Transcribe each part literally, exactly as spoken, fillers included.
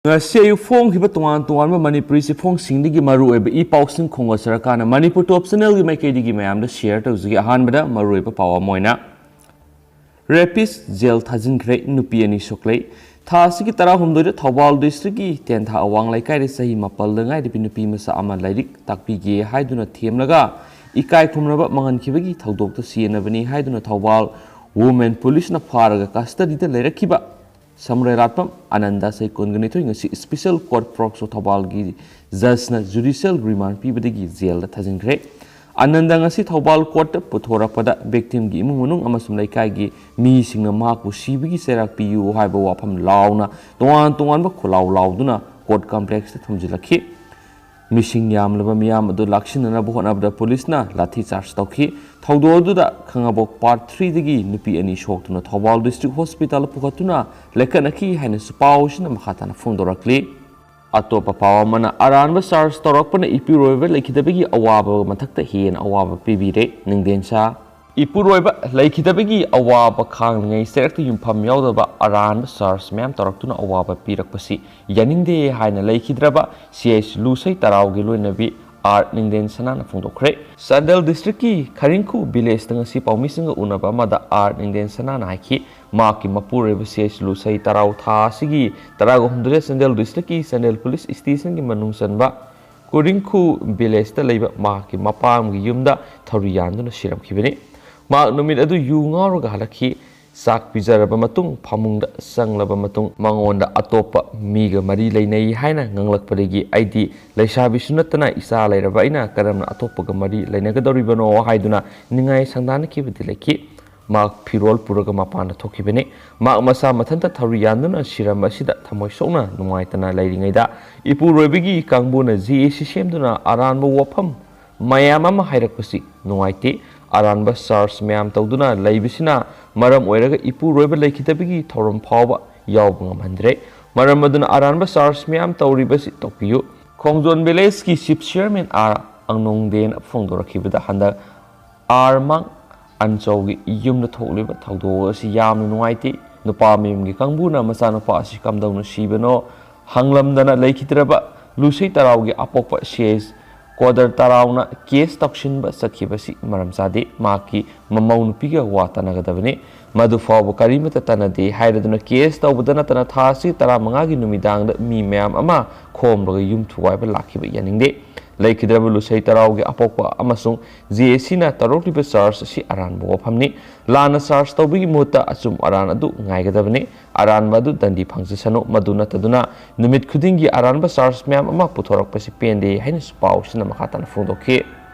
ꯉꯁꯤ ꯑꯌꯨꯛ ꯐꯣꯡꯈꯤꯕ ꯇꯣꯉꯥꯟ ꯇꯣꯉꯥꯟꯕ ꯃꯅꯤꯄꯨꯔꯤ ꯆꯦꯐꯣꯡꯁꯤꯡꯗꯒꯤ ꯃꯔꯨꯑꯣꯏꯕ ꯏ ꯄꯥꯎꯁꯤꯡ ꯈꯣꯡꯒ ꯁꯔꯀꯥꯔꯅ ꯃꯅꯤꯄꯨꯔ ꯇꯣꯞ ꯆꯦꯅꯦꯜꯒꯤ ꯃꯥꯏꯀꯩꯗꯒꯤ ꯃꯌꯥꯝꯗ ꯁꯤꯌꯔ ꯇꯧꯖꯒꯦ꯫ ꯑꯍꯥꯟꯕꯗ ꯃꯔꯨꯑꯣꯏꯕ ꯄꯥꯎ ꯑꯃ ꯑꯣꯏꯅ, ꯔꯦꯄꯤꯁ ꯖꯦꯜ ꯊꯥꯖꯤꯟꯈ꯭ꯔꯦ, ꯅꯨꯄꯤ ꯑꯅꯤ ꯁꯣꯛꯂꯦ꯫ ꯊꯥ ꯑꯁꯤꯒꯤ ꯇꯔꯥꯍꯨꯝꯗꯣꯏꯗ ꯊꯧꯕꯥꯜ ꯗꯤꯁꯇ꯭ꯔꯤꯛꯀꯤ ꯇꯦꯟꯊꯥ ꯑꯋꯥꯡ ꯂꯩꯀꯥꯏꯗ ꯆꯍꯤ ꯃꯥꯄꯜꯗ ꯉꯥꯏꯔꯤꯕꯤ ꯅꯨꯄꯤ ꯃꯆꯥ ꯑꯃ ꯂꯥꯏꯔꯤꯛ ꯇꯥꯛꯄꯤꯒꯦ ꯍꯥꯏꯗꯨꯅ ꯊꯦꯝꯂꯒ ꯏꯀꯥꯏ ꯈꯨꯝꯅꯕ ꯃꯥꯡꯍꯟꯈꯤꯕꯒꯤ ꯊꯧꯗꯣꯛꯇ ꯆꯦꯟꯅꯕꯅꯤ ꯍꯥꯏꯗꯨꯅ ꯊꯧꯕꯥꯜ ꯋꯨꯃꯦꯟ ꯄꯨꯂꯤꯁꯅ ꯐꯥꯔꯒ ꯀꯁꯇꯗꯤꯗ ꯂꯩꯔꯛꯈꯤꯕ ꯁꯝꯔꯩ ꯂꯥꯠꯄꯝ ꯑꯅꯟꯗ, ꯆꯍꯤ ꯀꯨꯟꯒ ꯅꯤꯊꯣꯏ, ꯉꯁꯤ ꯏꯁꯄꯤꯁꯦꯜ ꯀꯣꯔꯠ ꯄꯣꯛꯁꯣ ꯊꯧꯕꯥꯜꯒꯤ ꯖꯖꯅ ꯖꯨꯗꯤꯁꯤꯌꯦꯜ ꯔꯤꯃꯥꯟ ꯄꯤꯕꯗꯒꯤ ꯖꯦꯜꯗ ꯊꯥꯖꯤꯟꯈ꯭ꯔꯦ꯫ ꯑꯅꯟꯗ ꯉꯁꯤ ꯊꯧꯕꯥꯜ ꯀꯣꯔꯠꯇ ꯄꯨꯊꯣꯔꯛꯄꯗ ꯚꯤꯛꯇꯤꯝꯒꯤ ꯏꯃꯨꯡ ꯃꯅꯨꯡ ꯑꯃꯁꯨꯡ ꯂꯩꯀꯥꯏꯒꯤ ꯃꯤꯁꯤꯡꯅ ꯃꯍꯥꯛꯄꯨ ꯁꯤꯕꯒꯤ ꯆꯩꯔꯥꯛ ꯄꯤꯌꯨ ꯍꯥꯏꯕ ꯋꯥꯐꯝ ꯂꯥꯎꯅ ꯇꯣꯉꯥꯟ ꯇꯣꯉꯥꯟꯕ ꯈꯣꯜꯂꯥꯎ ꯂꯥꯎꯗꯨꯅ ꯀꯣꯔꯠ ꯀꯝꯄ꯭ꯂꯦꯛꯁꯇ ꯊꯨꯝꯖꯤꯜꯂꯛꯈꯤ꯫ ꯃꯤꯁꯤꯡ ꯌꯥꯝꯂꯕ ꯃꯤꯌꯥꯝ ꯑꯗꯨ ꯂꯥꯛꯁꯤꯟꯅꯅꯕ ꯍꯣꯠꯅꯕꯗ ꯄꯨꯂꯤꯁꯅ ꯂꯥꯊꯤ ꯆꯥꯔꯖ ꯇꯧꯈꯤ꯫ ꯊꯧꯗꯣꯛ ꯑꯗꯨꯗ ꯈꯥꯉꯕꯣꯛ ꯄꯥꯔꯠ ꯊ꯭ꯔꯤꯗꯒꯤ ꯅꯨꯄꯤ ꯑꯅꯤ ꯁꯣꯛꯇꯨꯅ ꯊꯧꯕꯥꯜ ꯗꯤꯁꯇ꯭ꯔꯤꯛ ꯍꯣꯁꯄꯤꯇꯥꯜꯗ ꯄꯨꯈꯠꯇꯨꯅ ꯂꯩꯈꯠꯅꯈꯤ ꯍꯥꯏꯅꯁꯨ ꯄꯥꯎꯁꯤꯅ ꯃꯈꯥ ꯇꯥꯅ ꯐꯣꯡꯗꯣꯔꯛꯂꯤ꯫ ꯑꯇꯣꯞꯄ ꯄꯥꯎ ꯑꯃꯅ, ꯑꯔꯥꯟꯕ ꯆꯥꯔꯖ ꯇꯧꯔꯛꯄꯅ ꯏꯄꯨꯔꯣꯏꯕ ꯂꯩꯈꯤꯗꯕꯒꯤ ꯑꯋꯥꯕ ꯃꯊꯛꯇ ꯍꯦꯟꯅ ꯑꯋꯥꯕ ꯄꯤꯕꯤꯔꯦ꯫ ꯅꯤꯡꯗꯦꯟ ꯁꯥ꯫ ꯏꯄꯨꯔꯣꯏꯕ ꯂꯩꯈꯤꯗꯕꯒꯤ ꯑꯋꯥꯕ ꯈꯥꯡꯂꯤꯉꯩ ꯆꯩꯔꯛꯇ ꯌꯨꯝꯐꯝ ꯌꯥꯎꯗꯕ ꯑꯔꯥꯟꯕ ꯆꯥꯔꯖ ꯃꯌꯥꯝ ꯇꯧꯔꯛꯇꯨꯅ ꯑꯋꯥꯕ ꯄꯤꯔꯛꯄꯁꯤ ꯌꯥꯅꯤꯡꯗꯦ ꯍꯥꯏꯅ ꯂꯩꯈꯤꯗ꯭ꯔꯕ ꯁꯤ ꯑꯩꯆ ꯂꯨꯁꯩ ꯇꯔꯥꯎꯒꯤ ꯂꯣꯏꯅꯕꯤ ꯑꯥꯔ ꯅꯤꯡꯗꯦꯟ ꯁꯅꯥꯅ ꯐꯣꯡꯗꯣꯛꯈ꯭ꯔꯦ꯫ ꯆꯥꯟꯗꯦꯜ ꯗꯤꯁꯇ꯭ꯔꯤꯛꯀꯤ ꯈꯔꯤꯡꯈꯨ ꯚꯤꯂꯦꯖꯇ ꯉꯁꯤ ꯄꯥꯎꯃꯤꯁꯤꯡꯒ ꯎꯅꯕ ꯑꯃꯗ ꯑꯥꯔ ꯅꯤꯡꯗꯦꯟ ꯁꯅꯥꯅ ꯍꯥꯏꯈꯤ, ꯃꯍꯥꯛꯀꯤ ꯃꯄꯨꯔꯣꯏꯕ ꯁꯤ ꯑꯩꯆ ꯂꯨꯁꯩ ꯇꯔꯥꯎ ꯊꯥ ꯑꯁꯤꯒꯤ ꯇꯔꯥꯒ ꯍꯨꯝꯗꯣꯏꯗ ꯆꯥꯟꯗꯦꯜ ꯗꯤꯁꯇ꯭ꯔꯤꯛꯀꯤ ꯆꯥꯟꯗꯦꯜ ꯄꯨꯂꯤꯁ ꯁ꯭ꯇꯦꯁꯟꯒꯤ ꯃꯅꯨꯡ ꯆꯟꯕ ꯀꯨꯔꯤꯡꯈꯨ ꯚꯤꯂꯦꯖꯇ ꯂꯩꯕ ꯃꯍꯥꯛꯀꯤ ꯃꯄꯥꯝꯒꯤ ꯌꯨꯝꯗ ꯊꯧꯔꯤ ꯌꯥꯟꯗꯨꯅ ꯁꯤꯔꯝꯈꯤꯕꯅꯤ꯫ ꯃꯍꯥꯛ ꯅꯨꯃꯤꯠ ꯑꯗꯨ ꯌꯨ ꯉꯥꯎꯔꯒ ꯍꯜꯂꯛꯈꯤ꯫ ꯆꯥꯛ ꯄꯤꯖꯔꯕ ꯃꯇꯨꯡ ꯐꯃꯨꯡꯗ ꯆꯪꯂꯕ ꯃꯇꯨꯡ ꯃꯉꯣꯟꯗ ꯑꯇꯣꯞꯄ ꯃꯤꯒ ꯃꯔꯤ ꯂꯩꯅꯩ ꯍꯥꯏꯅ ꯉꯥꯡꯂꯛꯄꯗꯒꯤ, "ꯑꯩꯗꯤ ꯂꯩꯁꯥꯕꯤꯁꯨ ꯅꯠꯇꯅ ꯏꯆꯥ ꯂꯩꯔꯕ ꯑꯩꯅ ꯀꯔꯝꯅ ꯑꯇꯣꯞꯄꯒ ꯃꯔꯤ ꯂꯩꯅꯒꯗꯧꯔꯤꯕꯅꯣ?" ꯍꯥꯏꯗꯨꯅ ꯅꯤꯡꯉꯥꯏ ꯁꯪꯗꯥꯅꯈꯤꯕꯗꯤ ꯂꯩꯈꯤ꯫ ꯃꯍꯥꯛ ꯐꯤꯔꯣꯜ ꯄꯨꯔꯒ ꯃꯄꯥꯟꯗ ꯊꯣꯛꯈꯤꯕꯅꯤ꯫ ꯃꯍꯥꯛ ꯃꯁꯥ ꯃꯊꯟꯇ ꯊꯧꯔꯤ ꯌꯥꯟꯗꯨꯅ ꯁꯤꯔꯝꯕ ꯑꯁꯤꯗ ꯊꯃꯣꯏ ꯁꯣꯛꯅ ꯅꯨꯡꯉꯥꯏꯇꯅ ꯂꯩꯔꯤꯉꯩꯗ, ꯏꯄꯨꯔꯣꯏꯕꯒꯤ ꯀꯥꯡꯕꯨꯅ ꯖꯤ ꯑꯦ ꯁꯤ ꯁꯦꯝꯗꯨꯅ ꯑꯔꯥꯟꯕ ꯋꯥꯐꯝ ꯃꯌꯥꯝ ꯑꯃ ꯍꯥꯏꯔꯛꯄꯁꯤ ꯅꯨꯡꯉꯥꯏꯇꯦ꯫ ꯑꯔꯥꯟꯕ ꯆꯥꯔꯖ ꯃꯌꯥꯝ ꯇꯧꯗꯨꯅ ꯂꯩꯕꯁꯤꯅ ꯃꯔꯝ ꯑꯣꯏꯔꯒ ꯏꯄꯨꯔꯣꯏꯕ ꯂꯩꯈꯤꯗꯕꯒꯤ ꯊꯧꯔꯝ ꯐꯥꯎꯕ ꯌꯥꯎꯕ ꯉꯝꯍꯟꯗ꯭ꯔꯦ꯫ ꯃꯔꯝ ꯑꯗꯨꯅ ꯑꯔꯥꯟꯕ ꯆꯥꯔꯖ ꯃꯌꯥꯝ ꯇꯧꯔꯤꯕꯁꯤ ꯇꯣꯛꯄꯤꯌꯨ꯫ ꯈꯣꯡꯖꯣꯟ ꯚꯤꯂꯦꯖꯀꯤ ꯆꯤꯐ ꯆꯤꯌꯔꯃꯦꯟ ꯑꯥꯔ ꯑꯪꯅꯣꯡꯗꯦꯅ ꯐꯣꯡꯗꯣꯔꯛꯈꯤꯕꯗ, ꯍꯟꯗꯛ ꯑꯥꯔ ꯃꯥꯡ ꯑꯟꯆꯧꯒꯤ ꯌꯨꯝꯗ ꯊꯣꯛꯂꯤꯕ ꯊꯧꯗꯣꯛ ꯑꯁꯤ ꯌꯥꯝꯅ ꯅꯨꯡꯉꯥꯏꯇꯦ꯫ ꯅꯨꯄꯥ ꯃꯌꯨꯝꯒꯤ ꯀꯥꯡꯕꯨꯅ ꯃꯆꯥꯅꯨꯄꯥ ꯑꯁꯤ ꯀꯝꯗꯧꯅ ꯁꯤꯕꯅꯣ, ꯍꯪꯂꯝꯗꯅ ꯂꯩꯈꯤꯗ꯭ꯔꯕ ꯂꯨꯁꯩ ꯇꯔꯥꯎꯒꯤ ꯑꯄꯣꯛꯄ ꯁꯤ ꯑꯦꯁ ꯀꯣꯗꯔ ꯇꯔꯥꯎꯅ ꯀꯦꯁ ꯇꯧꯁꯤꯟꯕ ꯆꯠꯈꯤꯕꯁꯤ ꯃꯔꯝ ꯆꯥꯗꯦ꯫ ꯃꯍꯥꯛꯀꯤ ꯃꯃꯧ ꯅꯨꯄꯤꯒ ꯋꯥ ꯇꯥꯟꯅꯒꯗꯕꯅꯤ꯫ ꯃꯗꯨ ꯐꯥꯎꯕ ꯀꯔꯤꯃꯠꯇ ꯇꯥꯟꯅꯗꯦ ꯍꯥꯏꯔꯗꯨꯅ ꯀꯦꯁ ꯇꯧꯕꯗ ꯅꯠꯇꯅ ꯊꯥ ꯑꯁꯤ ꯇꯔꯥꯃꯉꯥꯒꯤ ꯅꯨꯃꯤꯗꯥꯡꯗ ꯃꯤ ꯃꯌꯥꯝ ꯑꯃ ꯈꯣꯝꯂꯒ ꯌꯨꯝ ꯊꯨꯒꯥꯏꯕ ꯂꯥꯛꯈꯤꯕ ꯌꯥꯅꯤꯡꯗꯦ꯫ ꯂꯩꯈꯤꯗ꯭ꯔꯕ ꯂꯨꯁꯩ ꯇꯔꯥꯎꯒꯤ ꯑꯄꯣꯛꯄ ꯑꯃꯁꯨꯡ ꯖꯦ ꯑꯦ ꯁꯤꯅ ꯇꯧꯔꯛꯂꯤꯕ ꯆꯥꯔꯖ ꯑꯁꯤ ꯑꯔꯥꯟꯕ ꯋꯥꯐꯝꯅꯤ꯫ ꯂꯥꯟꯅ ꯆꯥꯔꯖ ꯇꯧꯕꯒꯤ ꯃꯍꯨꯠꯇ ꯑꯆꯨꯝ ꯑꯔꯥꯟ ꯑꯗꯨ ꯉꯥꯏꯒꯗꯕꯅꯤ꯫ ꯑꯔꯥꯟꯕ ꯑꯗꯨ ꯗꯟꯗꯤ ꯐꯪꯖꯁꯅꯨ꯫ ꯃꯗꯨ ꯅꯠꯇꯗꯨꯅ ꯅꯨꯃꯤꯠ ꯈꯨꯗꯤꯡꯒꯤ ꯑꯔꯥꯟꯕ ꯆꯥꯔꯖ ꯃꯌꯥꯝ ꯑꯃ ꯄꯨꯊꯣꯔꯛꯄꯁꯤ ꯄꯦꯟꯗꯦ ꯍꯥꯏꯅꯁꯨ ꯄꯥꯎꯁꯤꯅ ꯃꯈꯥ ꯇꯥꯅ ꯐꯣꯡꯗꯣꯛꯈꯤ꯫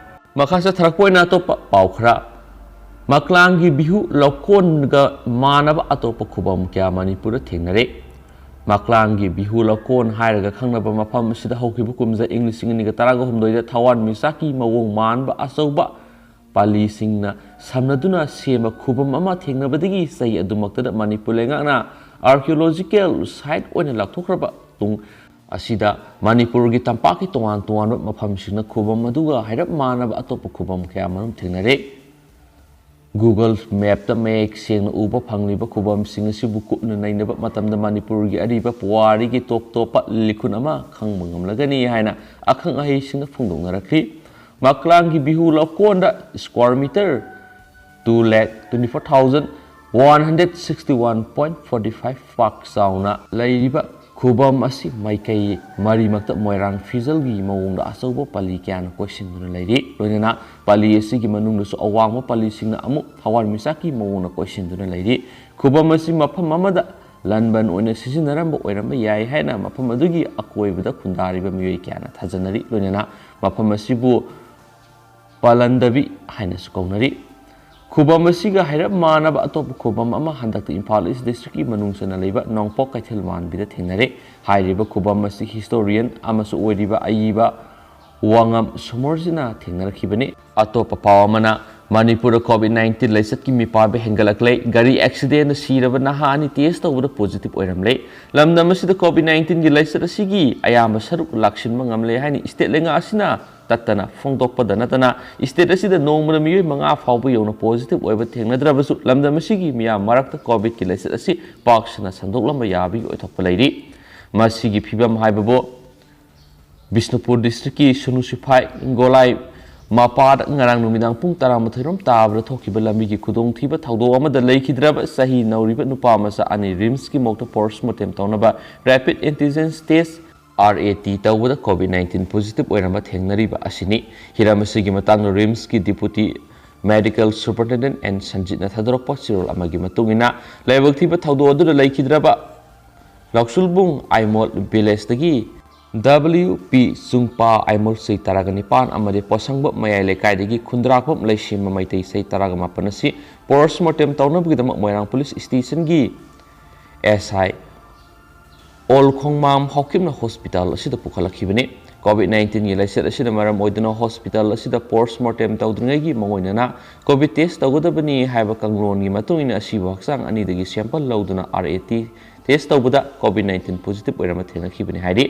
ꯃꯈꯥ ꯆꯠꯊꯔꯛꯄ ꯑꯣꯏꯅ ꯑꯇꯣꯞꯄ ꯄꯥꯎ ꯈꯔ꯫ ꯃꯀ꯭ꯂꯥꯡꯒꯤ ꯕꯤꯍꯨ ꯂꯧꯀꯣꯟꯒ ꯃꯥꯟꯅꯕ ꯑꯇꯣꯞꯄ ꯈꯨꯕꯝ ꯀꯌꯥ ꯃꯅꯤꯄꯨꯔꯗ ꯊꯦꯡꯅꯔꯦ꯫ ꯃꯀ꯭ꯂꯥꯡꯒꯤ ꯕꯤꯍꯨ ꯂꯧꯀꯣꯟ ꯍꯥꯏꯔꯒ ꯈꯪꯅꯕ ꯃꯐꯝ ꯑꯁꯤꯗ ꯍꯧꯈꯤꯕ ꯀꯨꯝꯖꯥ ꯏꯪ ꯂꯤꯁꯤꯡ ꯑꯅꯤꯒ ꯇꯔꯥꯒ ꯍꯨꯝꯗꯣꯏꯗ ꯊꯋꯥꯟ ꯃꯤꯆꯥꯛꯀꯤ ꯃꯑꯣꯡ ꯃꯥꯟꯕ ꯑꯆꯧꯕ ꯄꯥꯂꯤꯁꯤꯡꯅ ꯁꯝꯅꯗꯨꯅ ꯁꯦꯝꯕ ꯈꯨꯕꯝ ꯑꯃ ꯊꯦꯡꯅꯕꯗꯒꯤ ꯆꯍꯤ ꯑꯗꯨꯃꯛꯇꯗ ꯃꯅꯤꯄꯨꯔ ꯂꯩꯉꯥꯛꯅ archaeological site ꯑꯣꯏꯅ ꯂꯥꯎꯊꯣꯛꯈ꯭ꯔꯕ ꯇꯨꯡ ꯑꯁꯤꯗ ꯃꯅꯤꯄꯨꯔꯒꯤ ꯇꯝꯄꯥꯛꯀꯤ ꯇꯣꯉꯥꯟ ꯇꯣꯉꯥꯟꯕ ꯃꯐꯝꯁꯤꯡꯅ ꯈꯨꯕꯝ ꯑꯗꯨꯒ ꯍꯥꯏꯔꯞ ꯃꯥꯟꯅꯕ ꯑꯇꯣꯞꯄ ꯈꯨꯕꯝ ꯀꯌꯥ ꯃꯔꯨꯝ ꯊꯦꯡꯅꯔꯦ꯫ Google Mapꯇ ꯃꯌꯦꯛ ꯁꯦꯡꯅ ꯎꯕ ꯐꯪꯂꯤꯕ ꯈꯨꯕꯝꯁꯤꯡ ꯑꯁꯤꯕꯨ ꯀꯨꯞꯅ ꯅꯩꯅꯕ ꯃꯇꯝꯗ ꯃꯅꯤꯄꯨꯔꯒꯤ ꯑꯔꯤꯕ ꯄꯨꯋꯥꯔꯤꯒꯤ ꯇꯣꯞ ꯇꯣꯞꯄ ꯂꯤꯈꯨꯟ ꯑꯃ ꯈꯪꯕ ꯉꯝꯂꯒꯅꯤ ꯍꯥꯏꯅ ꯑꯈꯪ ꯑꯍꯩꯁꯤꯡꯅ ꯐꯣꯡꯗꯣꯛꯅꯔꯛꯂꯤ꯫ ꯃꯀ꯭ꯂꯥꯡꯒꯤ Bihu ꯂꯧꯀꯣꯟꯗ square meter two lakh twenty four thousand one hundred sixty one point forty five ꯄꯥꯛ ꯆꯥꯎꯅ ꯂꯩꯔꯤꯕ ꯈꯨꯕꯝ ꯑꯁꯤ ꯃꯥꯏꯀꯩ ꯃꯔꯤꯃꯛꯇ ꯃꯣꯏꯔꯥꯡ ꯐꯤꯖꯜꯒꯤ ꯃꯑꯣꯡꯗ ꯑꯆꯧꯕ ꯄꯥꯂꯤ ꯀꯌꯥꯅ ꯀꯣꯏꯁꯤꯟꯗꯨꯅ ꯂꯩꯔꯤ꯫ ꯂꯣꯏꯅꯅ ꯄꯥꯂꯤ ꯑꯁꯤꯒꯤ ꯃꯅꯨꯡꯗꯁꯨ ꯑꯋꯥꯡꯕ ꯄꯥꯂꯤꯁꯤꯡꯅ ꯑꯃꯨꯛ ꯊꯋꯥꯟꯃꯤꯆꯥꯛꯀꯤ ꯃꯑꯣꯡꯗ ꯀꯣꯏꯁꯤꯟꯗꯨꯅ ꯂꯩꯔꯤ꯫ ꯈꯨꯕꯝ ꯑꯁꯤ ꯃꯐꯝ ꯑꯃꯗ ꯂꯥꯟꯕꯟ ꯑꯣꯏꯅ ꯁꯤꯖꯤꯟꯅꯔꯝꯕ ꯑꯣꯏꯔꯝꯕ ꯌꯥꯏ ꯍꯥꯏꯅ ꯃꯐꯝ ꯑꯗꯨꯒꯤ ꯑꯀꯣꯏꯕꯗ ꯈꯨꯟꯗꯥꯔꯤꯕ ꯃꯤꯑꯣꯏ ꯀꯌꯥꯅ ꯊꯥꯖꯅꯔꯤ꯫ ꯂꯣꯏꯅꯅ ꯃꯐꯝ ꯑꯁꯤꯕꯨ ꯄꯥꯂꯟꯗꯕꯤ ꯍꯥꯏꯅꯁꯨ ꯀꯧꯅꯔꯤ꯫ ꯈꯨꯕꯝ ꯑꯁꯤꯒ ꯍꯥꯏꯔꯞ ꯃꯥꯟꯅꯕ ꯑꯇꯣꯞꯄ ꯈꯨꯕꯝ ꯑꯃ ꯍꯟꯗꯛꯇ ꯏꯝꯐꯥꯜ ꯏꯁ ꯗꯤꯁꯇ꯭ꯔꯤꯛꯀꯤ ꯃꯅꯨꯡ ꯆꯟꯅ ꯂꯩꯕ ꯅꯣꯡꯄꯣꯛ ꯀꯩꯊꯦꯜ ꯃꯥꯟꯕꯤꯗ ꯊꯦꯡꯅꯔꯦ꯫ ꯍꯥꯏꯔꯤꯕ ꯈꯨꯕꯝ ꯑꯁꯤ ꯍꯤꯁꯇꯣꯔꯤꯌꯟ ꯑꯃꯁꯨ ꯑꯣꯏꯔꯤꯕ ꯑꯏꯕ ꯋꯥꯉꯝ ꯁꯨꯃꯔꯖꯤꯅ ꯊꯦꯡꯅꯔꯛꯈꯤꯕꯅꯤ꯫ ꯑꯇꯣꯞꯄ ꯄꯥꯎ ꯑꯃꯅ, ꯃꯅꯤꯄꯨꯔꯗ COVID nineteen ꯂꯥꯏꯆꯠꯀꯤ ꯃꯤꯄꯥꯟꯕ ꯍꯦꯟꯒꯠꯂꯛꯂꯦ꯫ ꯒꯥꯔꯤ ꯑꯦꯛꯁꯤꯗꯦꯟꯗ ꯁꯤꯔꯕ ꯅꯍꯥ ꯑꯅꯤ ꯇꯦꯁ ꯇꯧꯕꯗ ꯄꯣꯖꯤꯇꯤꯚ ꯑꯣꯏꯔꯝꯂꯦ꯫ ꯂꯝꯗꯝ ꯑꯁꯤꯗ COVID nineteen ꯒꯤ ꯂꯥꯏꯆꯠ ꯑꯁꯤꯒꯤ ꯑꯌꯥꯝꯕ ꯁꯔꯨꯛ ꯂꯥꯛꯁꯤꯟꯕ ꯉꯝꯂꯦ ꯍꯥꯏꯅ ꯁ꯭ꯇꯦꯠ ꯂꯩꯉꯥꯛ ꯑꯁꯤꯅ ꯇꯠꯇꯅ ꯐꯣꯡꯗꯣꯛꯄꯗ ꯅꯠꯇꯅ, ꯁ꯭ꯇꯦꯠ ꯑꯁꯤꯗ ꯅꯣꯡꯃꯗ ꯃꯤꯑꯣꯏ ꯃꯉꯥ ꯐꯥꯎꯕ ꯌꯧꯅ ꯄꯣꯖꯤꯇꯤꯚ ꯑꯣꯏꯕ ꯊꯦꯡꯅꯗ꯭ꯔꯕꯁꯨ, ꯂꯝꯗꯝ ꯑꯁꯤꯒꯤ ꯃꯤꯌꯥꯝ ꯃꯔꯛꯇ ꯀꯣꯚꯤꯗꯀꯤ ꯂꯥꯏꯆꯠ ꯑꯁꯤ ꯄꯥꯛ ꯁꯟꯅ ꯁꯟꯗꯣꯛꯂꯝꯕ ꯌꯥꯕꯒꯤ ꯑꯣꯏꯊꯣꯛꯄ ꯂꯩꯔꯤ꯫ ꯃꯁꯤꯒꯤ ꯐꯤꯕꯝ ꯍꯥꯏꯕꯕꯨ ꯕꯤꯁꯅꯨꯄꯨꯔ ꯗꯤꯁꯇ꯭ꯔꯤꯛꯀꯤ ꯁꯨꯅꯨ ꯁꯤꯐꯥꯏ ꯒꯣꯂꯥꯏ ꯃꯄꯥꯗ ꯉꯔꯥꯡ ꯅꯨꯃꯤꯗꯥꯡ ꯄꯨꯡ ꯇꯔꯥꯃꯥꯊꯣꯏ ꯔꯣꯝ ꯇꯥꯕꯗ ꯊꯣꯛꯈꯤꯕ ꯂꯝꯕꯤꯒꯤ ꯈꯨꯗꯣꯡꯊꯤꯕ ꯊꯧꯗꯣꯛ ꯑꯃꯗ ꯂꯩꯈꯤꯗ꯭ꯔꯕ ꯆꯍꯤ ꯅꯧꯔꯤꯕ ꯅꯨꯄꯥ ꯃꯆꯥ ꯑꯅꯤ ꯔꯤꯝꯁꯀꯤ ꯃꯣꯔꯒꯇ ꯄꯣꯁꯃꯣꯔꯇꯦꯝ ꯇꯧꯅꯕ ꯔꯦꯄꯤꯗ ꯑꯦꯟꯇꯤꯖꯦꯟꯁ ꯇꯦꯁ, RAT, ꯇꯧꯕꯗ ꯀꯣꯚꯤꯗ ꯅꯥꯏꯟꯇꯤꯟ ꯄꯣꯖꯤꯇꯤꯚ ꯑꯣꯏꯔꯝꯕ ꯊꯦꯡꯅꯔꯤꯕ ꯑꯁꯤꯅꯤ꯫ ꯍꯤꯔꯝ ꯑꯁꯤꯒꯤ ꯃꯇꯥꯡꯗ ꯔꯤꯝꯁꯀꯤ ꯗꯤꯄꯨꯇꯤ ꯃꯦꯗꯤꯀꯦꯜ ꯁꯨꯄꯔꯤꯟꯇꯦꯟꯗꯦꯟꯠ ꯑꯦꯟ ꯁꯟꯖꯤꯠꯅ ꯊꯥꯗꯣꯔꯛꯄ ꯆꯦꯔꯣꯜ ꯑꯃꯒꯤ ꯃꯇꯨꯡ ꯏꯟꯅ, ꯂꯥꯏꯕꯛ ꯊꯤꯕ ꯊꯧꯗꯣꯛ ꯑꯗꯨꯗ ꯂꯩꯈꯤꯗ꯭ꯔꯕ ꯂꯧꯁꯨꯜꯕꯨꯡ ꯑꯥꯏꯃꯣꯜ ꯚꯤꯂꯦꯖꯇꯒꯤ ꯗꯕ꯭ꯂꯤꯎ ꯄꯤ ꯆꯨꯡꯄꯥ ꯑꯥꯏꯃꯣꯜ ꯆꯍꯤ ꯇꯔꯥꯒ ꯅꯤꯄꯥꯟ ꯑꯃꯗꯤ ꯄꯣꯁꯪꯕꯝ ꯃꯌꯥꯏ ꯂꯩꯀꯥꯏꯗꯒꯤ ꯈꯨꯟꯗ꯭ꯔꯥꯛꯄꯝ ꯂꯩꯁꯦꯝꯕ ꯃꯩꯇꯩ ꯆꯍꯤ ꯇꯔꯥꯒ ꯃꯥꯄꯟ ꯑꯁꯤ ꯄꯣꯁꯃꯣꯔꯇꯦꯝ ꯇꯧꯅꯕꯒꯤꯗꯃꯛ ꯃꯣꯏꯔꯥꯡ ꯄꯨꯂꯤꯁ ꯁ꯭ꯇꯦꯁꯟꯒꯤ SI ꯑꯣꯜ ꯈꯣꯡꯃꯥꯝ ꯍꯥꯎꯀꯤꯞꯅ ꯍꯣꯁꯄꯤꯇꯥꯜ ꯑꯁꯤꯗ ꯄꯨꯈꯠꯂꯛꯈꯤꯕꯅꯤ꯫ ꯀꯣꯚꯤꯗ ꯅꯥꯏꯟꯇꯤꯟꯒꯤ ꯂꯥꯏꯆꯠ ꯑꯁꯤꯅ ꯃꯔꯝ ꯑꯣꯏꯗꯨꯅ ꯍꯣꯁꯄꯤꯇꯥꯜ ꯑꯁꯤꯗ ꯄꯣꯁꯃꯣꯔꯇꯦꯝ ꯇꯧꯗ꯭ꯔꯤꯉꯩꯒꯤ ꯃꯉꯣꯏꯅꯅ ꯀꯣꯚꯤꯗ ꯇꯦꯁ ꯇꯧꯒꯗꯕꯅꯤ ꯍꯥꯏꯕ ꯀꯥꯡꯂꯣꯟꯒꯤ ꯃꯇꯨꯡ ꯏꯟꯅ ꯑꯁꯤꯕ ꯍꯛꯆꯥꯡ ꯑꯅꯤꯗꯒꯤ ꯁꯦꯝꯄꯜ ꯂꯧꯗꯨꯅ RAT ꯇꯦꯁ ꯇꯧꯕꯗ ꯀꯣꯚꯤꯗ ꯅꯥꯏꯟꯇꯤꯟ ꯄꯣꯖꯤꯇꯤꯚ ꯑꯣꯏꯔꯝꯕ ꯊꯦꯡꯅꯈꯤꯕꯅꯤ ꯍꯥꯏꯔꯤ꯫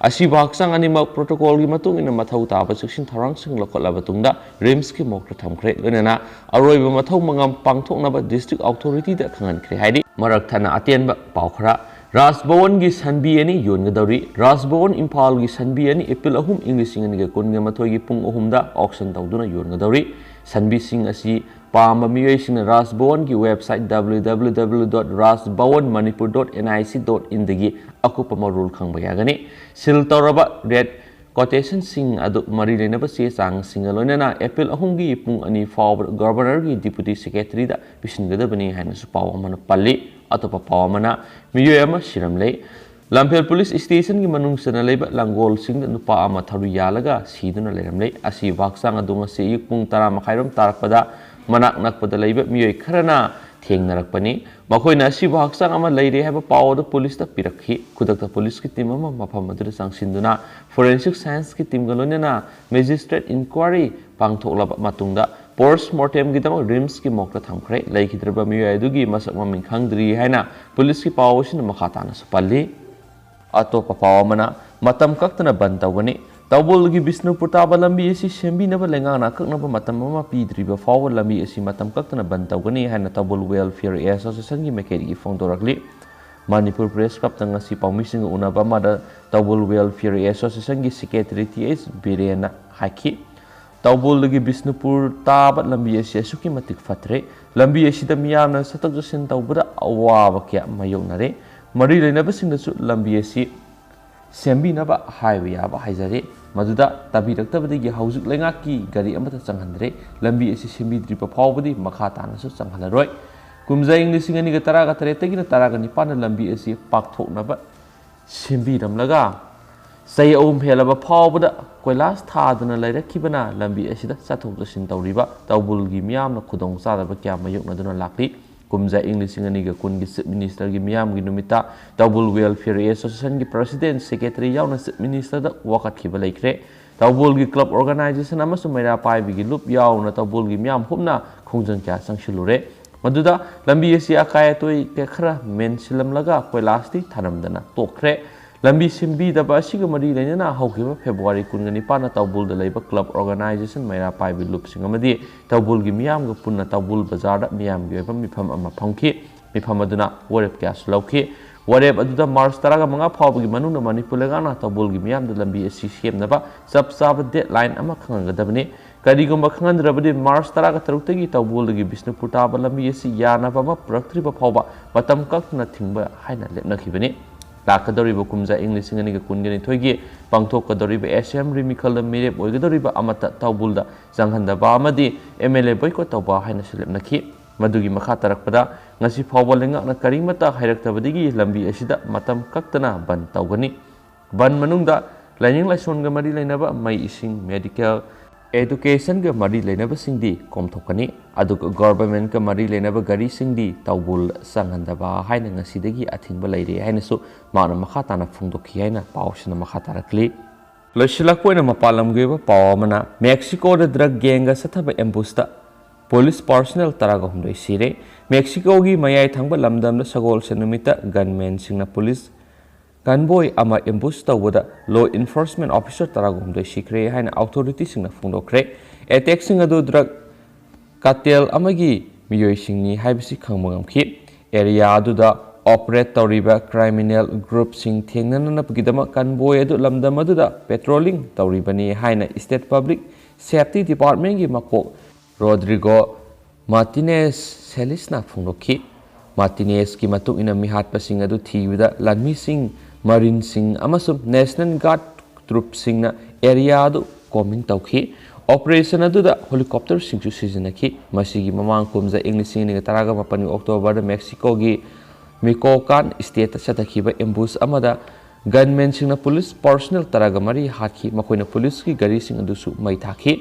ꯑꯁꯤꯕ ꯍꯛꯆꯥꯡ ꯑꯅꯤꯃꯛ ꯄ꯭ꯔꯣꯇꯣꯀꯣꯜꯒꯤ ꯃꯇꯨꯡ ꯏꯟꯅ ꯃꯊꯧ ꯇꯥꯕ ꯆꯦꯛꯁꯤꯟ ꯊꯧꯔꯥꯡꯁꯤꯡ ꯂꯧꯈꯠꯂꯕ ꯇꯨꯡꯗ ꯔꯤꯝꯁꯀꯤ ꯃꯣꯔꯒꯇ ꯊꯝꯈ꯭ꯔꯦ꯫ ꯂꯣꯏꯅꯅ ꯑꯔꯣꯏꯕ ꯃꯊꯧ ꯃꯉꯝ ꯄꯥꯡꯊꯣꯛꯅꯕ ꯗꯤꯁꯇ꯭ꯔꯤꯛ ꯑꯣꯊꯣꯔꯤꯇꯤꯗ ꯈꯪꯍꯟꯈ꯭ꯔꯦ ꯍꯥꯏꯔꯤ꯫ ꯃꯔꯛ ꯊꯠꯅ ꯑꯇꯦꯟꯕ ꯄꯥꯎ ꯈꯔ꯫ ꯔꯥꯖ ꯚꯋꯟꯒꯤ ꯁꯟꯕꯤ ꯑꯅꯤ ꯌꯣꯟꯒꯗꯧꯔꯤ꯫ ꯔꯥꯖ ꯚꯋꯟ ꯏꯝꯐꯥꯜꯒꯤ ꯁꯟꯕꯤ ꯑꯅꯤ ꯑꯦꯄ꯭ꯔꯤꯜ ꯑꯍꯨꯝ, ꯏꯪ ꯂꯤꯁꯤꯡ ꯑꯅꯤꯒ ꯀꯨꯟꯒ ꯃꯥꯊꯣꯏꯒꯤ ꯄꯨꯡ ꯑꯍꯨꯝꯗ ꯑꯣꯛꯁꯟ ꯇꯧꯗꯨꯅ ꯌꯣꯟꯒꯗꯧꯔꯤ꯫ ꯁꯟꯕꯤꯁꯤꯡ ꯑꯁꯤ ꯄꯥꯝꯕ ꯃꯤꯑꯣꯏꯁꯤꯡꯅ ꯔꯥꯖ ꯚꯋꯟꯒꯤ website W W W dot rajbhawanmanipur dot nic dot in ꯗꯒꯤ ꯑꯀꯨꯞꯄ ꯃꯔꯣꯜ ꯈꯪꯕ ꯌꯥꯒꯅꯤ꯫ ꯁꯤꯜ ꯇꯧꯔꯕ ꯔꯦꯠ ꯀꯣꯇꯦꯁꯟꯁꯤꯡ ꯑꯗꯨ ꯃꯔꯤ ꯂꯩꯅꯕ ꯆꯦ ꯆꯥꯡꯁꯤꯡꯒ ꯂꯣꯏꯅꯅ ꯑꯦꯄ꯭ꯔꯤꯜ ꯑꯍꯨꯝꯒꯤ ꯄꯨꯡ ꯑꯅꯤ ꯐꯥꯎꯕꯗ ꯒꯚꯔꯅꯔꯒꯤ ꯗꯤꯄꯨꯇꯤ ꯁꯦꯀ꯭ꯔꯦꯇꯔꯤꯗ ꯄꯤꯁꯤꯟꯒꯗꯕꯅꯤ ꯍꯥꯏꯅꯁꯨ ꯄꯥꯎ ꯑꯃꯅ ꯄꯜꯂꯤ꯫ ꯑꯇꯣꯞꯄ ꯄꯥꯎ ꯑꯃꯅ, ꯃꯤꯑꯣꯏ ꯑꯃ ꯁꯤꯔꯝꯂꯦ꯫ ꯂꯝꯐꯦꯜ ꯄꯨꯂꯤꯁ ꯁ꯭ꯇꯦꯁꯟꯒꯤ ꯃꯅꯨꯡ ꯆꯟꯅ ꯂꯩꯕ ꯂꯪꯒꯣꯜꯁꯤꯡꯗ ꯅꯨꯄꯥ ꯑꯃ ꯊꯧꯔꯤ ꯌꯥꯜꯂꯒ ꯁꯤꯗꯨꯅ ꯂꯩꯔꯝꯂꯦ꯫ ꯑꯁꯤꯕ ꯍꯛꯆꯥꯡ ꯑꯗꯨ ꯉꯁꯤ ꯑꯌꯨꯛ ꯄꯨꯡ ꯇꯔꯥ ꯃꯈꯥꯏꯔꯣꯝ ꯇꯥꯔꯛꯄꯗ ꯃꯅꯥꯛ ꯅꯛꯄꯗ ꯂꯩꯕ ꯃꯤꯑꯣꯏ ꯈꯔꯅ ꯊꯦꯡꯅꯔꯛꯄꯅꯤ꯫ ꯃꯈꯣꯏꯅ ꯑꯁꯤꯕ ꯍꯛꯆꯥꯡ ꯑꯃ ꯂꯩꯔꯦ ꯍꯥꯏꯕ ꯄꯥꯎ ꯑꯗꯨ ꯄꯨꯂꯤꯁꯇ ꯄꯤꯔꯛꯈꯤ꯫ ꯈꯨꯗꯛꯇ ꯄꯨꯂꯤꯁꯀꯤ ꯇꯤꯝ ꯑꯃ ꯃꯐꯝ ꯑꯗꯨꯗ ꯆꯪꯁꯤꯟꯗꯨꯅ ꯐꯣꯔꯦꯟꯁꯤꯛ ꯁꯥꯏꯟꯁꯀꯤ ꯇꯤꯝꯒ ꯂꯣꯏꯅꯅ ꯃꯦꯖꯤꯁꯇ꯭ꯔꯦꯠ ꯏꯟꯀ꯭ꯋꯥꯔꯤ ꯄꯥꯡꯊꯣꯛꯂꯕ ꯃꯇꯨꯡꯗ ꯄꯣꯁꯃꯣꯔꯇꯦꯝꯒꯤꯗꯃꯛ ꯔꯤꯝꯁꯀꯤ ꯃꯣꯔꯒꯇ ꯊꯝꯈ꯭ꯔꯦ꯫ ꯂꯩꯈꯤꯗ꯭ꯔꯕ ꯃꯤꯑꯣꯏ ꯑꯗꯨꯒꯤ ꯃꯁꯛ ꯃꯃꯤꯡ ꯈꯪꯗ꯭ꯔꯤ ꯍꯥꯏꯅ ꯄꯨꯂꯤꯁꯀꯤ ꯄꯥꯎ ꯑꯁꯤꯅ ꯃꯈꯥ ꯇꯥꯅꯁꯨ ꯄꯜꯂꯤ꯫ ꯑꯇꯣꯞꯄ ꯄꯥꯎ ꯑꯃꯅ, ꯃꯇꯝ ꯀꯛꯇꯅ ꯕꯟ ꯇꯧꯒꯅꯤ꯫ ꯇꯧꯕꯜꯒꯤ ꯕꯤꯁꯅꯨꯄꯨꯔ ꯇꯥꯕ ꯂꯝꯕꯤ ꯑꯁꯤ ꯁꯦꯝꯕꯤꯅꯕ ꯂꯩꯉꯥꯛꯅ ꯑꯀꯛꯅꯕ ꯃꯇꯝ ꯑꯃ ꯄꯤꯗ꯭ꯔꯤꯕ ꯐꯥꯎꯕ ꯂꯝꯕꯤ ꯑꯁꯤ ꯃꯇꯝ ꯀꯛꯇꯅ ꯕꯟ ꯇꯧꯒꯅꯤ ꯍꯥꯏꯅ ꯇꯧꯕꯜ ꯋꯦꯜꯐꯤꯌꯔ ꯑꯦꯁꯣꯁꯤꯌꯦꯁꯟꯒꯤ ꯃꯥꯏꯀꯩꯗꯒꯤ ꯐꯣꯡꯗꯣꯔꯛꯂꯤ꯫ ꯃꯅꯤꯄꯨꯔ ꯄ꯭ꯔꯦꯁ ꯀ꯭ꯂꯕꯇ ꯉꯁꯤ ꯄꯥꯎꯃꯤꯁꯤꯡꯒ ꯎꯅꯕ ꯑꯃꯗ ꯇꯧꯕꯨꯜ ꯋꯦꯜꯐꯤꯌꯔ ꯑꯦꯁꯣꯁꯤꯌꯦꯁꯟꯒꯤ ꯁꯦꯀ꯭ꯔꯦꯇꯔꯤ ꯇꯤ ꯑꯩꯆ ꯕꯤꯔꯦꯟꯅ ꯍꯥꯏꯈꯤ꯫ ꯇꯧꯕꯨꯜꯗꯒꯤ ꯕꯤꯁꯅꯨꯄꯨꯔ ꯇꯥꯕ ꯂꯝꯕꯤ ꯑꯁꯤ ꯑꯁꯨꯛꯀꯤ ꯃꯇꯤꯛ ꯐꯠꯇ꯭ꯔꯦ꯫ ꯂꯝꯕꯤ ꯑꯁꯤꯗ ꯃꯤꯌꯥꯝꯅ ꯆꯠꯊꯣꯛ ꯆꯠꯁꯤꯟ ꯇꯧꯕꯗ ꯑꯋꯥꯕ ꯀꯌꯥ ꯃꯥꯌꯣꯛꯅꯔꯦ꯫ ꯃꯔꯤ ꯂꯩꯅꯕꯁꯤꯡꯅꯁꯨ ꯂꯝꯕꯤ ꯑꯁꯤ ꯁꯦꯝꯕꯤꯅꯕ ꯍꯥꯏꯕ ꯌꯥꯕ ꯍꯥꯏꯖꯔꯤ꯫ ꯃꯗꯨꯗ ꯇꯥꯕꯤꯔꯛꯇꯕꯗꯒꯤ ꯍꯧꯖꯤꯛ ꯂꯩꯉꯥꯛꯀꯤ ꯒꯥꯔꯤ ꯑꯃꯠꯇ ꯆꯪꯍꯟꯗ꯭ꯔꯦ꯫ ꯂꯝꯕꯤ ꯑꯁꯤ ꯁꯦꯝꯕꯤꯗ꯭ꯔꯤꯕ ꯐꯥꯎꯕꯗꯤ ꯃꯈꯥ ꯇꯥꯅꯁꯨ ꯆꯪꯍꯜꯂꯔꯣꯏ꯫ ꯀꯨꯝꯖꯥ ꯏꯪ ꯂꯤꯁꯤꯡ ꯑꯅꯤꯒ ꯇꯔꯥꯒ ꯇꯔꯦꯠꯇꯒꯤꯅ ꯇꯔꯥꯒ ꯅꯤꯄꯥꯟꯗ ꯂꯝꯕꯤ ꯑꯁꯤ ꯄꯥꯛꯊꯣꯛꯅꯕ ꯁꯦꯝꯕꯤꯔꯝꯂꯒ ꯆꯍꯤ ꯑꯍꯨꯝ ꯍꯦꯜꯂꯕ ꯐꯥꯎꯕꯗ ꯀꯣꯏꯂꯥꯁ ꯊꯥꯗꯨꯅ ꯂꯩꯔꯛꯈꯤꯕꯅ ꯂꯝꯕꯤ ꯑꯁꯤꯗ ꯆꯠꯊꯣꯛ ꯆꯠꯁꯤꯟ ꯇꯧꯔꯤꯕ ꯇꯧꯕꯨꯜꯒꯤ ꯃꯤꯌꯥꯝꯅ ꯈꯨꯗꯣꯡ ꯆꯥꯗꯕ ꯀꯌꯥ ꯃꯥꯌꯣꯛꯅꯗꯨꯅ ꯂꯥꯛꯂꯤ꯫ ꯀꯨꯝꯖꯥ ꯏꯪ ꯂꯤꯁꯤꯡ ꯑꯅꯤꯒ ꯀꯨꯟꯒꯤ ꯆꯤꯐ ꯃꯤꯅꯤꯁꯇꯔꯒꯤ ꯃꯤꯌꯥꯝꯒꯤ ꯅꯨꯃꯤꯠꯇ ꯇꯧꯕꯨꯜ ꯋꯦꯜꯐꯤꯌꯔ ꯑꯦꯁꯣꯁꯤꯌꯦꯁꯟꯒꯤ ꯄ꯭ꯔꯁꯤꯗꯦꯟ, ꯁꯦꯀ꯭ꯔꯦꯇꯔꯤ ꯌꯥꯎꯅ ꯆꯤꯐ ꯃꯤꯅꯤꯁꯇꯔꯗ ꯋꯥꯀꯠꯈꯤꯕ ꯂꯩꯈ꯭ꯔꯦ꯫ ꯇꯧꯕꯨꯜꯒꯤ ꯀ꯭ꯂꯕ ꯑꯣꯔꯒꯅꯥꯏꯖꯦꯁꯟ ꯑꯃꯁꯨꯡ ꯃꯩꯔꯥ ꯄꯥꯏꯕꯤꯒꯤ ꯂꯨꯞ ꯌꯥꯎꯅ ꯇꯧꯕꯨꯜꯒꯤ ꯃꯤꯌꯥꯝ ꯍꯨꯞꯅ ꯈꯣꯡꯖꯪ ꯀꯌꯥ ꯆꯪꯁꯤꯜꯂꯨꯔꯦ꯫ ꯃꯗꯨꯗ ꯂꯝꯕꯤ ꯑꯁꯤ ꯑꯀꯥꯏ ꯑꯇꯣꯏ ꯀꯌꯥ ꯈꯔ ꯃꯦꯟꯁꯤꯜꯂꯝꯂꯒ ꯀꯣꯏꯂꯥꯁꯇꯤ ꯊꯥꯔꯝꯗꯅ ꯇꯣꯛꯈ꯭ꯔꯦ꯫ ꯂꯝꯕꯤ ꯁꯦꯝꯕꯤꯗꯕ ꯑꯁꯤꯒ ꯃꯔꯤ ꯂꯩꯅꯅ ꯍꯧꯈꯤꯕ ꯐꯦꯕ꯭ꯔꯨꯋꯥꯔꯤ ꯀꯨꯟꯒ ꯅꯤꯄꯥꯟꯗ ꯇꯧꯕꯨꯜꯗ ꯂꯩꯕ ꯀ꯭ꯂꯕ ꯑꯣꯔꯒꯅꯥꯏꯖꯦꯁꯟ, ꯃꯩꯔꯥ ꯄꯥꯏꯕꯤ ꯂꯨꯞꯁꯤꯡ ꯑꯃꯗꯤ ꯇꯧꯕꯨꯜꯒꯤ ꯃꯤꯌꯥꯝꯒ ꯄꯨꯟꯅ ꯇꯧꯕꯨꯜ ꯕꯖꯥꯔꯗ ꯃꯤꯌꯥꯝꯒꯤ ꯑꯣꯏꯕ ꯃꯤꯐꯝ ꯑꯃ ꯐꯝꯈꯤ꯫ ꯃꯤꯐꯝ ꯑꯗꯨꯅ ꯋꯥꯔꯦꯞ ꯀꯌꯥꯁꯨ ꯂꯧꯈꯤ꯫ ꯋꯥꯔꯦꯞ ꯑꯗꯨꯗ ꯃꯥꯔꯆ ꯇꯔꯥꯒ ꯃꯉꯥ ꯐꯥꯎꯕꯒꯤ ꯃꯅꯨꯡꯗ ꯃꯅꯤꯄꯨꯔ ꯂꯩꯉꯥꯛꯅ ꯇꯧꯕꯨꯜꯒꯤ ꯃꯤꯌꯥꯝꯗ ꯂꯝꯕꯤ ꯑꯁꯤ ꯁꯦꯝꯅꯕ ꯆꯞ ꯆꯥꯕ ꯗꯦꯗꯂꯥꯏꯟ ꯑꯃ ꯈꯪꯍꯟꯒꯗꯕꯅꯤ꯫ ꯀꯔꯤꯒꯨꯝꯕ ꯈꯪꯍꯟꯗ꯭ꯔꯕꯗꯤ ꯃꯥꯔꯆ ꯇꯔꯥꯒ ꯇꯔꯨꯛꯇꯒꯤ ꯇꯧꯕꯨꯜꯗꯒꯤ ꯕꯤꯁꯅꯨꯄꯨꯔ ꯇꯥꯕ ꯂꯝꯕꯤ ꯑꯁꯤ ꯌꯥꯅꯕ ꯑꯃ ꯄꯨꯔꯛꯇ꯭ꯔꯤꯕ ꯐꯥꯎꯕ ꯃꯇꯝ ꯀꯛꯇꯅ ꯊꯤꯡꯕ ꯍꯥꯏꯅ ꯂꯦꯞꯅꯈꯤꯕꯅꯤ꯫ ꯂꯥꯛꯀꯗꯧꯔꯤꯕ ꯀꯨꯝꯖꯥ ꯏꯪ ꯂꯤꯁꯤꯡ ꯑꯅꯤꯒ ꯀꯨꯟꯒ ꯅꯤꯊꯣꯏꯒꯤ ꯄꯥꯡꯊꯣꯛꯀꯗꯧꯔꯤꯕ ꯑꯦꯁꯦꯝꯕ꯭ꯂꯤ ꯃꯤꯈꯜꯗ ꯃꯤꯔꯦꯞ ꯑꯣꯏꯒꯗꯧꯔꯤꯕ ꯑꯃꯠꯇ ꯇꯧꯕꯨꯜꯗ ꯆꯪꯍꯟꯗꯕ ꯑꯃꯗꯤ ꯑꯦꯝ ꯑꯦꯜ ꯑꯦ ꯕꯣꯏꯀꯣꯠ ꯇꯧꯕ ꯍꯥꯏꯅꯁꯨ ꯂꯦꯞꯅꯈꯤ꯫ ꯃꯗꯨꯒꯤ ꯃꯈꯥ ꯇꯥꯔꯛꯄꯗ ꯉꯁꯤ ꯐꯥꯎꯕ ꯂꯩꯉꯥꯛꯅ ꯀꯔꯤꯃꯠꯇ ꯍꯥꯏꯔꯛꯇꯕꯗꯒꯤ ꯂꯝꯕꯤ ꯑꯁꯤꯗ ꯃꯇꯝ ꯀꯛꯇꯅ ꯕꯟ ꯇꯧꯒꯅꯤ꯫ ꯕꯟ ꯃꯅꯨꯡꯗ ꯂꯥꯏꯅꯤꯡ ꯂꯥꯏꯁꯣꯟꯒ ꯃꯔꯤ ꯂꯩꯅꯕ ꯃꯩ, ꯏꯁꯤꯡ, ꯃꯦꯗꯤꯀꯦꯜ, ꯑꯦꯗꯨꯀꯦꯁꯟꯒ ꯃꯔꯤ ꯂꯩꯅꯕꯁꯤꯡꯗꯤ ꯀꯣꯝꯊꯣꯛꯀꯅꯤ, ꯑꯗꯨꯒ ꯒꯣꯚꯔꯟꯃꯦꯟꯠꯀ ꯃꯔꯤ ꯂꯩꯅꯕ ꯒꯥꯔꯤꯁꯤꯡꯗꯤ ꯇꯧꯕꯨꯜ ꯆꯪꯍꯟꯗꯕ ꯍꯥꯏꯅ ꯉꯁꯤꯗꯒꯤ ꯑꯊꯤꯡꯕ ꯂꯩꯔꯦ ꯍꯥꯏꯅꯁꯨ ꯃꯍꯥꯛꯅ ꯃꯈꯥ ꯇꯥꯅ ꯐꯣꯡꯗꯣꯛꯈꯤ ꯍꯥꯏꯅ ꯄꯥꯎꯁꯤꯅ ꯃꯈꯥ ꯇꯥꯔꯛꯂꯤ꯫ ꯂꯣꯏꯁꯤꯜꯂꯛꯄ ꯑꯣꯏꯅ ꯃꯄꯥꯟ ꯂꯝꯒꯤ ꯑꯣꯏꯕ ꯄꯥꯎ ꯑꯃꯅ, ꯃꯦꯛꯁꯤꯀꯣꯗ ꯗ꯭ꯔꯒ ꯒꯦꯡꯒ ꯆꯠꯊꯕ ꯑꯦꯝꯕꯨꯁꯇ ꯄꯨꯂꯤꯁ ꯄꯥꯔꯁꯣꯅꯦꯜ ꯇꯔꯥꯒ ꯍꯨꯝꯗꯣꯏ ꯁꯤꯔꯦ꯫ ꯃꯦꯛꯁꯤꯀꯣꯒꯤ ꯃꯌꯥꯏ ꯊꯪꯕ ꯂꯝꯗꯝꯗ ꯁꯒꯣꯜꯁꯦꯟ ꯅꯨꯃꯤꯠꯇ ꯒꯟꯃꯦꯟꯁꯤꯡꯅ ꯄꯨꯂꯤꯁ ꯀꯟꯚꯣꯏ ꯑꯃ ꯑꯦꯝꯕꯨꯁ ꯇꯧꯕꯗ ꯂꯣ ꯏꯟꯐꯣꯔꯁꯃꯦꯟ ꯑꯣꯐꯤꯁꯔ ꯇꯔꯥꯒ ꯍꯨꯝꯗꯣꯏ ꯁꯤꯈ꯭ꯔꯦ ꯍꯥꯏꯅ ꯑꯣꯊꯣꯔꯤꯇꯤꯁꯤꯡꯅ ꯐꯣꯡꯗꯣꯛꯈ꯭ꯔꯦ꯫ ꯑꯦꯇꯦꯛꯁꯤꯡ ꯑꯗꯨ ꯗ꯭ꯔꯒ ꯀꯥꯔꯇꯦꯜ ꯑꯃꯒꯤ ꯃꯤꯑꯣꯏꯁꯤꯡꯅꯤ ꯍꯥꯏꯕꯁꯤ ꯈꯪꯕ ꯉꯝꯈꯤ꯫ ꯑꯦꯔꯤꯌꯥ ꯑꯗꯨꯗ ꯑꯣꯄꯔꯦꯠ ꯇꯧꯔꯤꯕ ꯀ꯭ꯔꯤꯃꯤꯅꯦꯜ ꯒ꯭ꯔꯨꯞꯁꯤꯡ ꯊꯦꯡꯅꯅꯅꯕꯒꯤꯗꯃꯛ ꯀꯟꯕꯣꯏ ꯑꯗꯨ ꯂꯝꯗꯝ ꯑꯗꯨꯗ ꯄꯦꯇ꯭ꯔꯣꯂꯤꯡ ꯇꯧꯔꯤꯕꯅꯤ ꯍꯥꯏꯅ ꯁ꯭ꯇꯦꯠ ꯄꯕ꯭ꯂꯤꯛ ꯁꯦꯐꯇꯤ ꯗꯤꯄꯥꯔꯠꯃꯦꯟꯒꯤ ꯃꯀꯣꯛ ꯔꯣꯗ꯭ꯔꯤꯒꯣ ꯃꯥꯔꯇꯤꯅꯦꯁ ꯁꯦꯂꯤꯁꯅ ꯐꯣꯡꯗꯣꯛꯈꯤ꯫ ꯃꯥꯔꯇꯤꯅꯦꯁꯀꯤ ꯃꯇꯨꯡ ꯏꯟꯅ ꯃꯤꯍꯥꯠꯄꯁꯤꯡ ꯑꯗꯨ ꯊꯤꯕꯗ ꯂꯥꯟꯃꯤꯁꯤꯡ, ꯃꯔꯤꯟꯁꯤꯡ ꯑꯃꯁꯨꯡ ꯅꯦꯁꯅꯦꯜ ꯒꯥꯔꯗ ꯇ꯭ꯔꯨꯞꯁꯤꯡꯅ ꯑꯦꯔꯤꯌꯥ ꯑꯗꯨ ꯀꯣꯝꯕꯤꯡ ꯇꯧꯈꯤ꯫ ꯑꯣꯄꯔꯦꯁꯟ ꯑꯗꯨꯗ ꯍꯦꯂꯤꯀꯣꯞꯇꯔꯁꯤꯡꯁꯨ ꯁꯤꯖꯤꯟꯅꯈꯤ꯫ ꯃꯁꯤꯒꯤ ꯃꯃꯥꯡ ꯀꯨꯝꯖꯥ ꯏꯪ ꯂꯤꯁꯤꯡ ꯑꯅꯤꯒ ꯇꯔꯥꯃꯥꯄꯟꯒꯤ ꯑꯣꯛꯇꯣꯕꯔꯗ ꯃꯦꯛꯁꯤꯀꯣꯒꯤ ꯃꯤꯀꯣꯀꯥꯟ ꯁ꯭ꯇꯦꯠꯇ ꯆꯠꯊꯈꯤꯕ ꯑꯦꯝꯕꯨꯁ ꯑꯃꯗ ꯒꯟꯃꯦꯟꯁꯤꯡꯅ ꯄꯨꯂꯤꯁ ꯄꯔꯁꯣꯅꯦꯜ ꯇꯔꯥꯒ ꯃꯔꯤ ꯍꯥꯠꯈꯤ, ꯃꯈꯣꯏꯅ ꯄꯨꯂꯤꯁꯀꯤ ꯒꯥꯔꯤꯁꯤꯡ ꯑꯗꯨꯁꯨ ꯃꯩ ꯊꯥꯈꯤ꯫